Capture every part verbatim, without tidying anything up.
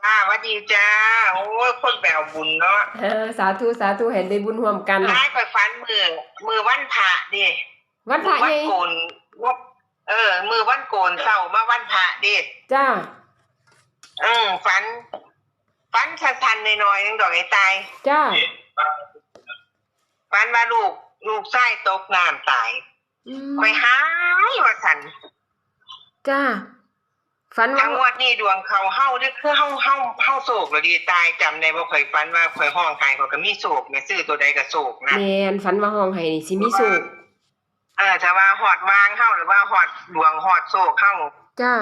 ค่ะ หวัดดีจ้า โอ้ย คนไปเอาบุญเนาะ เออ สาธุ สาธุ ให้ได้บุญร่วมกัน ยาย ข้อยฝันมื้อ มื้อวันพระเด้ วันพระใหญ่ มื้อวันโกน เออ มื้อวันโกนเช้ามาวันพระเด้ จ้า เออ ฝัน ฝันสั้นๆ น้อยๆ หนึ่งดอกไอ้ตาย จ้า ฝันว่าลูก ลูกชายตกน้ำตาย อืม ข้อยหายว่าซั่น จ้า ฝันว่า ถ้างวดนี้ดวงเข้าเฮาเด้อ คือเฮา เฮา เฮาโชคแล้วเด้ตาย จำได้บ่ ข้อยฝันว่าข้อยร้องไห้ ข้อยก็มีโชคแหม ซื้อตัวใดก็โชคนะ แม่น ฝันว่าร้องไห้นี่สิมีโชค เออ ถ้าว่าฮอดวางเฮา หรือว่าฮอดดวงฮอดโชคเฮา จ้า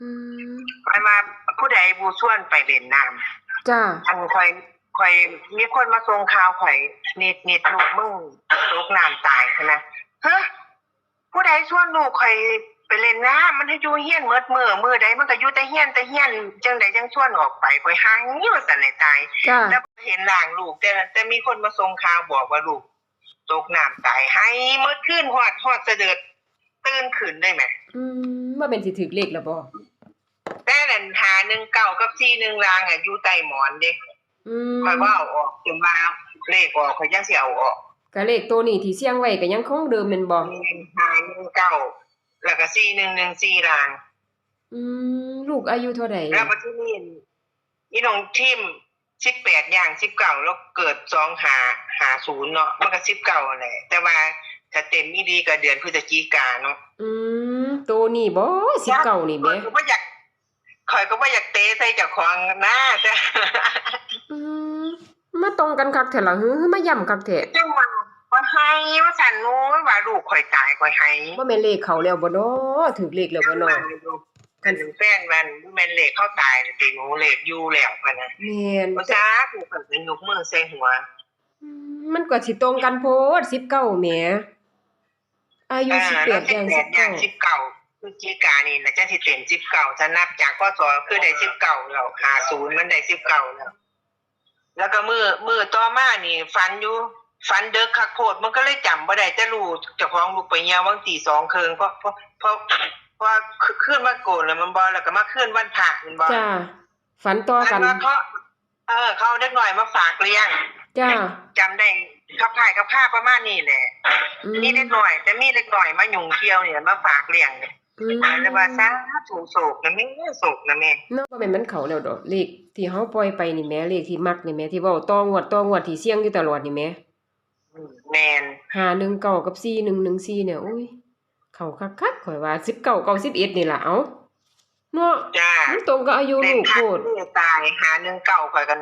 อืม ฝันว่าผู้ใดบูชวนไปเล่นน้ำ จ้า อันข้อย ข้อยมีคนมาส่งข่าวข้อย นิดๆ ลูกมึงตกน้ำตายหั้นนะ ฮะ ผู้ใดชวนลูกข้อยไปเล่นน้ำ มันให้อยู่เฮือนหมดมื้อ มื้อใดมันก็อยู่แต่เฮือนแต่เฮือน จั่งใดจั่งชวนออกไป ข้อยหายว่าซั่นแหละตาย จ้า แต่บ่เห็นร่างลูก แต่ แต่มีคนมาส่งข่าวบอกว่าลูกตกน้ำตาย หายหมดคืน ฮอด ฮอดสะเดิด ตื่นขึ้นได้แหม อืม ว่าแม่นสิถืกเลขแล้วบ่ แต่นั่น ห้าหนึ่งเก้า กับ สี่หนึ่ง ล่างอะ อยู่ใต้หมอนเด้ อืม ข้อยบ่เอาออก จนว่าเลขออก ข้อยจั่งสิเอาออก ก็เลขตัวนี้ที่เสี่ยงไว้ก็ยังคงเดิมแม่นบ่ แม่น ห้าหนึ่งเก้า แล้วก็ สี่หนึ่งหนึ่งสี่ ล่าง อืม ลูกอายุเท่าใด แล้วบัดทีนี้ อีน้องทีม สิบแปด ย่าง สิบเก้า แล้วเกิด สองห้าห้าศูนย์ เนาะ มันก็ สิบเก้า นั่นแหละ แต่ว่าถ้าเต็มอีหลีก็เดือนพฤศจิกาเนาะ อืม ตัวนี้บ่ สิบเก้า นี่แหม ข้อยก็บ่อยาก ข้อยก็บ่อยากเตะใส่เจ้าของนะ แต่ อืม มาตรงกันคักแท้ล่ะ หือ มาย้ำคักแท้ จั่งว่า ข้อยหายว่าซั่น โอ้ย ว่าลูกข้อยตาย ข้อยหาย บ่แม่นเลขเข้าแล้วบ่น้อ ถืกเลขแล้วบ่น้อ จั่งว่า คันแฟนว่า บ่แม่นเลขเขาตายติหนู เลขอยู่แล้วพะนะ แม่น บ่ สาธุ ข้อยก็ยกมือใส่หัว อืม มันก็สิตรงกันโพด สิบเก้า แหม อายุ เออ สิบแปด แล้ว ย่าง สิบแปด สิบเก้า ย่าง สิบเก้า พฤศจิกานี่น่ะ จั่งสิเต็ม สิบเก้า ถ้านับจาก พ.ศ. คือได้ สิบเก้า แล้ว ห้าศูนย์ มันได้ สิบเก้า แล้ว แล้วก็มื้อ มื้อต่อมานี่ฝันอยู่ ฝันดึกคักโพด มันก็เลยจำบ่ได้ แต่รู้เจ้าของลุกไปเหี่ยววังตีสองครึ่ง เพราะ เพราะ เพราะ เพราะคืนวันโกนแล้วแม่นบ่ แล้วก็มาคืนวันพระแม่นบ่ จ้า ฝันต่อกัน ฝันว่าเขา เออ เขาเอาเด็กน้อยมาฝากเลี้ยง จ้า จำได้คลับคล้ายคลับคาประมาณนี้แหละ อืม มีเด็กน้อย แต่มีเด็กน้อยมายุ่งเกี่ยวนี่แหละ มาฝากเลี้ยง อืม เลยว่า สาธุ โชคนะแม่ โชคนะแม่ เนาะ บ่แม่นมันเข้าแล้วดอก เลขที่เฮาปล่อยไปนี่แหม เลขที่มักนี่แหม ที่เว้าต่องวด ต่องวด ที่เสี่ยงอยู่ตลอดนี่แหม อืม แม่น ห้าหนึ่งเก้า กับ สี่หนึ่งหนึ่งสี่ เนี่ย อุ้ย เข้าคักๆ ข้อยว่า สิบเก้า เก้าสิบเอ็ด นี่ล่ะ เอ้า เนาะ จ้า มันตรงกับอายุลูกโพด แม่นคัก ตาย ห้าหนึ่งเก้า ข้อยก็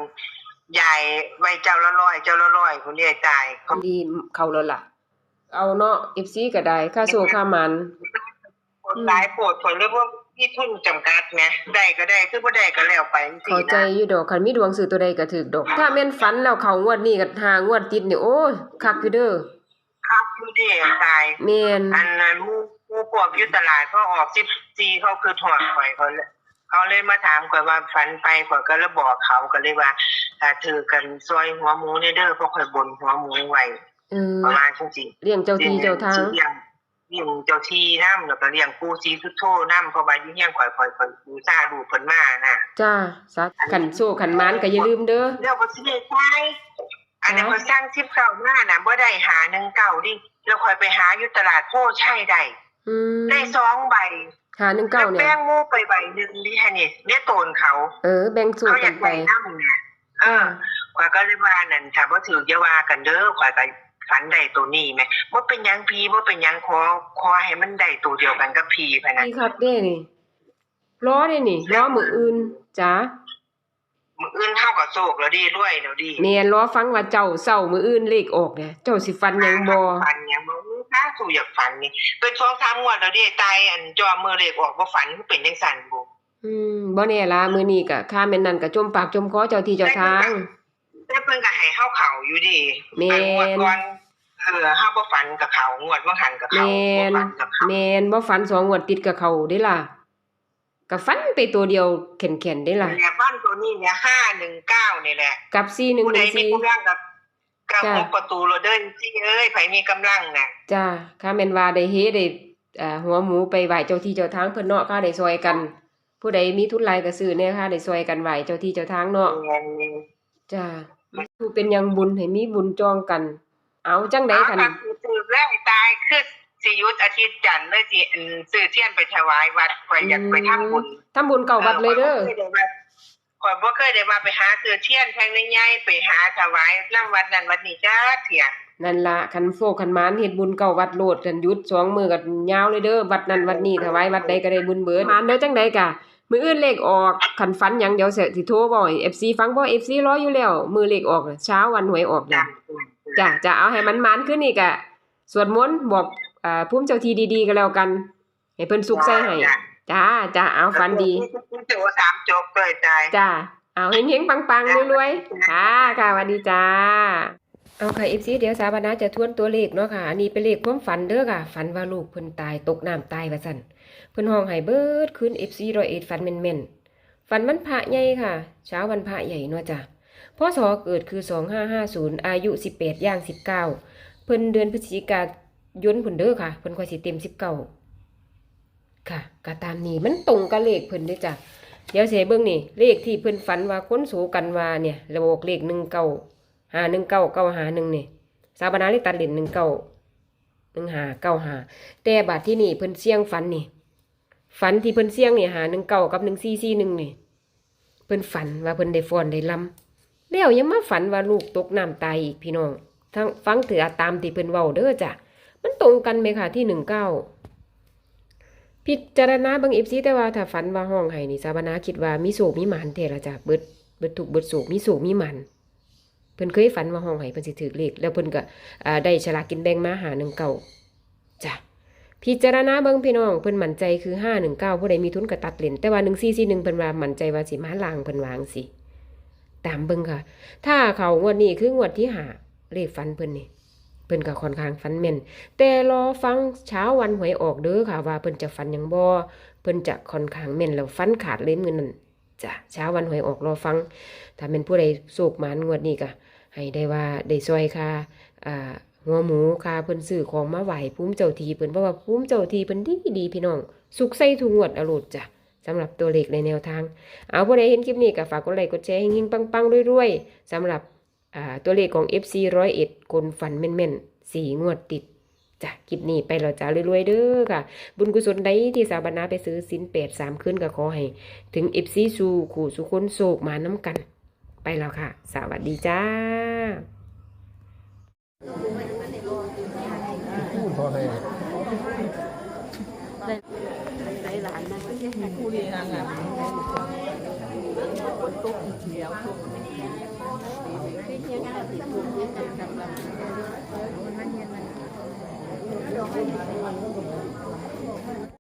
ย้ายไว้เจ้าละร้อย เจ้าละร้อย พุ้นเด้ตาย ดี เข้าแล้วล่ะ เอาเนาะ เอฟซี ก็ได้ ค่าโชคค่าหมาน คนหลายโพด ข้อยเลยบ่มีทุนจำกัดแหม ได้ก็ได้ คือบ่ได้ก็แล้วไปจั่งซี้นะ เข้าใจอยู่ดอก คันมีดวงซื้อตัวใดก็ถืกดอก ถ้าแม่นฝันแล้วเข้างวดนี้ก็ห้างวดติดนี่ โอ้ย คักอยู่เด้อ คักอยู่เด้ ตาย แม่น อันนั้นหมู่ หมู่พวกอยู่ตลาด พอออก สิบสี่ เขาคือฮอดข้อย เขาเลย เขาเลยมาถามข้อยว่า ฝันไป ข้อยก็เลยบอกเขา ก็เลยว่า ถ้าถืกกันซอยหัวหมูแหน่เด้อ เพราะข้อยบนหัวหมูไว้ เออ ประมาณจั่งซี้ เลี้ยงเจ้าที่เจ้าทาง เลี้ยง เลี้ยงเจ้าที่นำ แล้วก็เลี้ยงปู่ศรีสุโธนำ เพราะว่าอยู่เฮียนข้อย ข้อย ข้อยบูชารูปเพิ่นมานะ จ้า สา คันโชคคันหมานก็อย่าลืมเด้อ แล้วก็สิได้จ่าย อันนั้น ฮะ ข้อยสั่ง สิบเก้า มาน่ะ บ่ได้ ห้าหนึ่งเก้า ดิ แล้วข้อยไปหาอยู่ตลาดโพธิ์ชัยได้ อืม ได้สองใบ ห้าหนึ่งเก้า แล้ว เนี่ย แบ่งหมู่ไปใบหนึ่งดิ หั่นนี่ เด้โตนเขา เออ แบ่งโชคกันไป เขาอยากได้นำแหม เออ จ้า ข้อยก็เลยว่านั่น ถ้าบ่ถืกอย่าว่ากันเด้อ ข้อยก็ฝันได้ตัวนี้แหม บ่เป็นหยังพี่ บ่เป็นหยัง ขอ ขอให้มันได้ตัวเดียวกันกับพี่พะนะ ดีคักเด้นี่ รอเด้นี่ รอมื้ออื่น จ้า มื้ออื่นเฮาก็โชคแล้วเด้ รวยแล้วเด้ แม่น รอฟังว่าเจ้าเช้ามื้ออื่นเลขออกเนี่ย เจ้าสิฝันหยังบ่ ฝันหยังบ่ อู้ สาธุ อยากฝันนี่ เป็นสองสามงวดแล้วเด้ ตาย อัน จอมื้อเลขออกบ่ฝัน คือเป็นจั่งซั้นบุ อืม บ่แน่ล่ะ มื้อนี้ก็ค่าแม่นนั่นก็จมปากจมคอเจ้าที่เจ้าทาง แต่เพิ่นก็ แต่เพิ่นก็ให้เฮาเข้าอยู่เด้ แม่น อันงวดก่อน เออ เฮาบ่ฝันก็เข้า งวดว่างหั้นก็เข้า แม่น บ่ฝันก็เข้า แม่น บ่ฝันสองงวดติดก็เข้าเด้ล่ะ ก็ฟันไปตัวเดียวแข็งๆ เด้ล่ะ เนี่ย ฟันตัวนี้เนี่ย ห้าหนึ่งเก้า นี่แหละ กับ สี่หนึ่งหนึ่งสี่ ผู้ใดมีกำลังก็ ก็ จ้า หกประตูโลดเด้อ เอฟซี เอ้ย ไผมีกำลังน่ะ จ้า ค่ะ แม่นว่าได้เฮ ได้ อ่า หัวหมูไปไหว้เจ้าที่เจ้าทางเพิ่นเนาะ ค่ะ ได้ซอยกัน ผู้ใดมีทุนหลายก็ซื้อแหน่ค่ะ ได้ซ่อยกันไหว้เจ้าที่เจ้าทางเนาะ แม่น จ้า ผู้เป็นหยังบุญให้มีบุญจ่องกัน เอาจั่งใด๋ เอา คัน คันสิถืกแรงตายคือสิหยุดอาทิตย์จันทร์เลย สิ อัน ซื้อเทียนไปถวายวัด ข้อยอยากไปทำบุญ อืม ทำบุญเก้าวัดเลยเด้อ เออ ข้อยบ่เคยได้ว่า ข้อยบ่เคยได้ว่าไปหาซื้อเทียนแท่งใหญ่ๆ ไปหาถวายนำวัดนั้นวัดนี้จักเทื่อ นั่นล่ะ คันโชคคันหมานเฮ็ดบุญเก้าวัดโลด คันหยุดสองมื้อก็ยาวเลยเด้อ วัดนั้นวัดนี้ ถวายวัดใดก็ได้บุญเบิด หมานเด้อ จั่งใดก็มื้ออื่นเลขออก คันฝันหยังเดี๋ยวสิ สิโทรเว้าให้เอฟซีฟัง เพราะเอฟซีรออยู่แล้ว มื้อเลขออกน่ะ เช้าวันหวยออกน่ะ จ้ะ จ้ะ จ้ะ เอาให้มันหมานคืนนี้ก็สวดมนต์บอก อ่า ภูมิเจ้าที่ดีๆ ก็แล้วกัน ให้เพิ่นสุขใส่ให้ จ้ะ จ้ะ จ้ะ เอา ฝันดี สามจบเลย จ้ะ จ้ะ เอาเฮงๆ ปังๆ รวยๆ ค่ะ ค่ะ สวัสดีจ้า เอาค่ะ เอฟซี เดี๋ยวสาวนาจะทวนตัวเลขเนาะค่ะ อันนี้เป็นเลขความฝันเด้อค่ะ ฝันว่าลูกเพิ่นตาย ตกน้ำตายว่าซั่น เพิ่นฮ้องไห้เบิดคืน เอฟซี ร้อยเอ็ด ฝันแม่นๆ ฝันวันพระใหญ่ค่ะ เช้าวันพระใหญ่เนาะจ้ะ พ.ศ. เกิดคือ สองห้าห้าศูนย์ อายุ สิบแปด ย่าง สิบเก้า เพิ่นเดือนพฤศจิกายนพุ้นเด้อค่ะ เพิ่นค่อยสิเต็ม สิบเก้า ค่ะ ก็ตามนี้ มันตรงกับเลขเพิ่นเด้อจ้ะ เดี๋ยวสิให้เบิ่งนี่ เลขที่เพิ่นฝันว่าคนโศกันว่าเนี่ย แล้วออกเลข หนึ่งเก้า ห้าหนึ่งเก้า เก้าห้าหนึ่ง นี่ สาวนาเลยตัดเล่น หนึ่งเก้า หนึ่งห้า เก้าห้า แต่บัดที่นี่เพิ่นเสี่ยงฝันนี่ ฝันที่เพิ่นเสี่ยงนี่ ห้าหนึ่งเก้า กับ หนึ่งสี่สี่หนึ่ง นี่ เพิ่นฝันว่าเพิ่นได้ฟ้อนได้รำ แล้วยังมาฝันว่าลูกตกน้ำตายอีกพี่น้อง ทั้ง ฟังเถื่อตามที่เพิ่นเว้าเด้อจ้ะ มันตรงกันไหมคะที่ หนึ่งเก้า พิจารณาเบิ่ง เอฟซี แต่ว่าถ้าฝันว่าฮ้องไห้นี่ สาวนาคิดว่ามีโชคมีหมานแท้ละจ้ะ เบิด เบิดทุกข์เบิดโศก มีโชคมีหมาน เพิ่นเคยฝันว่าฮ้องไห้เพิ่นสิถืกเลข แล้วเพิ่นก็ อ่า ได้ฉลากกินแบ่งมา ห้าหนึ่งเก้า จ้ะ พิจารณาเบิ่งพี่น้อง เพิ่นมั่นใจคือ ห้าหนึ่งเก้า ผู้ใดมีทุนก็ตัดเล่น แต่ว่า หนึ่งสี่สี่หนึ่ง เพิ่นว่ามั่นใจว่าสิมาล่าง เพิ่นว่าจั่งซี้ ตามเบิ่งค่ะ ถ้าเข้างวดนี้คืองวดที่ห้า เลขฝันเพิ่นนี่ เพิ่นก็ค่อนข้างฝันแม่น แต่รอฟังเช้าวันหวยออกเด้อค่ะ ว่าเพิ่นจะฝันหยังบ่ เพิ่นจะค่อนข้างแม่น แล้วฟันขาดเลยมื้อนั้น จ้ะ เช้าวันหวยออกรอฟัง ถ้าแม่นผู้ใดโชคหมานงวดนี้ก็ให้ได้ว่าได้ซ่อยค่า อ่า หัวหมู ค่าเพิ่นซื้อของมาไหว้ภูมิเจ้าที่เพิ่น เพราะว่าภูมิเจ้าที่เพิ่นดีดีพี่น้อง สุขใส่ทุกงวดเอาโลดจ้ะ สำหรับตัวเลขในแนวทาง เอา ผู้ใดเห็นคลิปนี้ก็ฝากกดไลค์กดแชร์ เฮงๆ ปังๆ รวยๆ สำหรับ อ่า ตัวเลขของ เอฟซี ร้อยเอ็ด คนฝันแม่นๆ สี่งวดติด จ้ะ คลิปนี้ไปแล้วจ้า รวยๆ เด้อค่ะ บุญกุศลใดที่สาวนาไปถือศีลแปดสามคืน ก็ขอให้ถึง เอฟซี สู่คู่สู่คน โชคหมานนำกัน ไปแล้วค่ะ สวัสดีจ้า พูดพอให้ ได้หลานนะ คู่ดีนางงาม